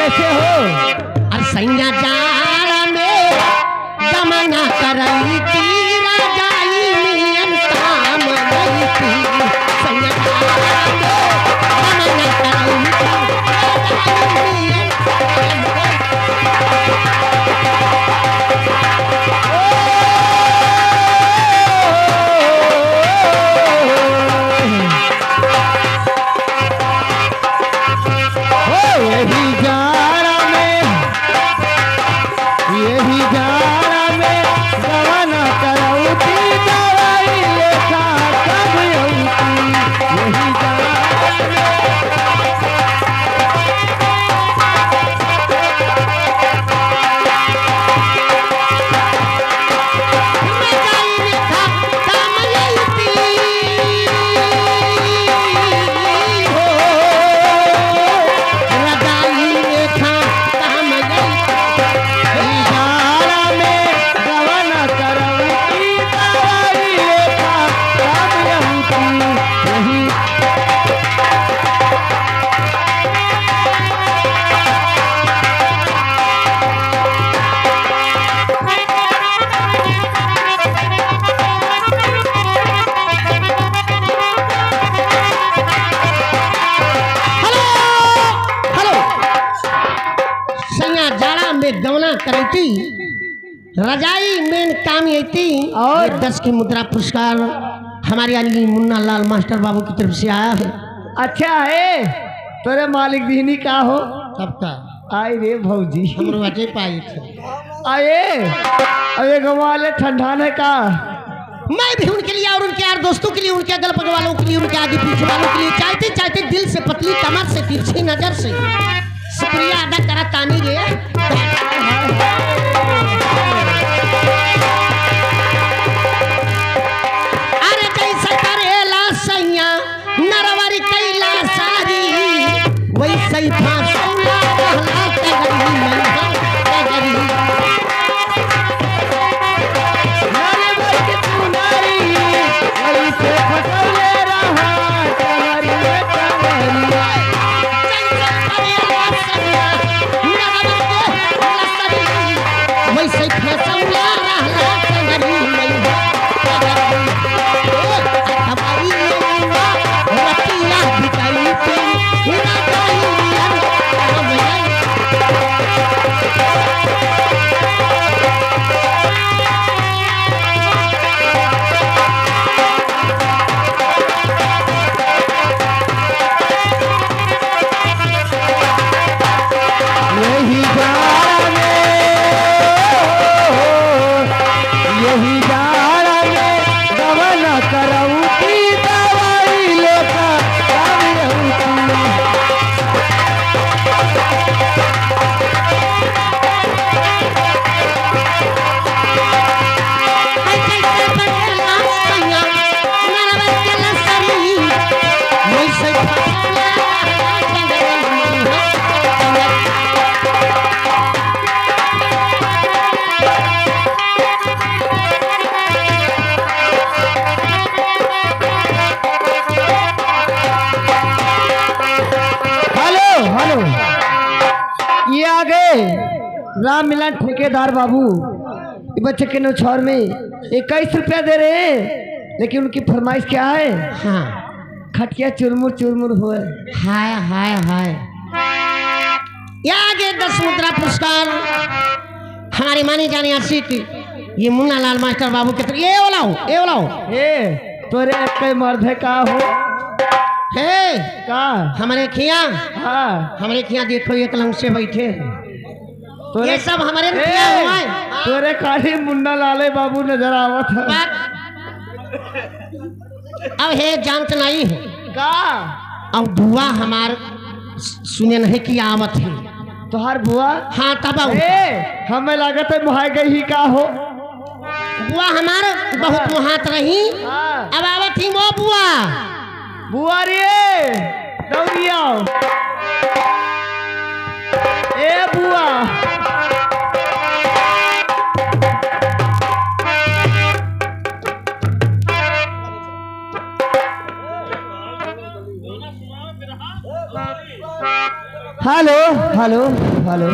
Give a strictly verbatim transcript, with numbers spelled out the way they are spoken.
कैसे हो? अरे सैया जाड़ा में गमना करैती, रजाई नियन काम लैती। सैया जाड़ा में गमना करैती, रजाई नियन काम लैती। ओ, यही जाड़ा में, यही जाड़ा में गवना करौती, दवाई लेखा कब औती। यही जाड़ा में हेलो, हेलो। सैया जाड़ा में गवना करैती, रजाई में काम अइती। और? ये दस की मुद्रा पुरस्कार हमारे यानी मुन्ना लाल मास्टर बाबू की तरफ से आया है। अच्छा है, तोरे मालिक दीहनी का हो? सबका। आई रे भौजी। हमरो अजय पाई थे। आए, अब एक वाले ठंडा ने का? मैं भी उनके लिए और उनके यार दोस्तों के लिए, उनके अगल बगल वालों के लिए, उनके आगे पीछे वालों के लिए चाहते, चाहते दिल से, पतली कमर से, तिरछी नजर से शुक्रिया अदा करा तानी रे। अरे जैसे करेला सैया नरवर कैला सारी, वैसे ही फांसौला रहला टगरी में, टगरी। नरवर के चुनरी, वैसे फसौले रहा टगरी में, टगरी। जैसे करेला सैया नरवर के लसरी, वैसे फसौला रहला टगरी में। यही जाड़ा में, यही जाड़ा में गवना करौती, दवाई लेखा काम औती। हेलो, हेलो। ये आ गए राम मिलन ठेकेदार बाबू। ये बच्चे के नौछौर में इक्कीस रुपया दे रहे हैं, लेकिन उनकी फरमाइश क्या है? हाँ। खटिया चुरमुर चुरमुर होए। हाय, हाय, हाय। ये आ गए दस मुद्रा पुरस्कार हमारे माने जाने आशिक ये मुन्ना लाल मास्टर बाबू के तरफ। ये ओलाओ, ये ओलाओ। ए, तोरे एक मर्द है का हो? हे, का? हमरे खिया, हाँ। हमरे खिया देखो, एक लंग से बैठे हैं। तोरे, ये सब हमरे ए, खिया हुआ है। तोरे खाली मुन्ना लाले बाबू नजर आवत है। बात अब हे जानत नहीं है। का? अब बुआ हमार सु-, सुने नहीं कि आवत है। तोहार बुआ? हाँ, तब आऊ। ए, हमें लागत है मुहाय गई ही का हो? बुआ हमार बहुत मुहात रही। हाँ। अब आवत ही वो बुआ। बुआ रे, दौड़ी आओ। ए बुआ। हेलो, हेलो, हेलो।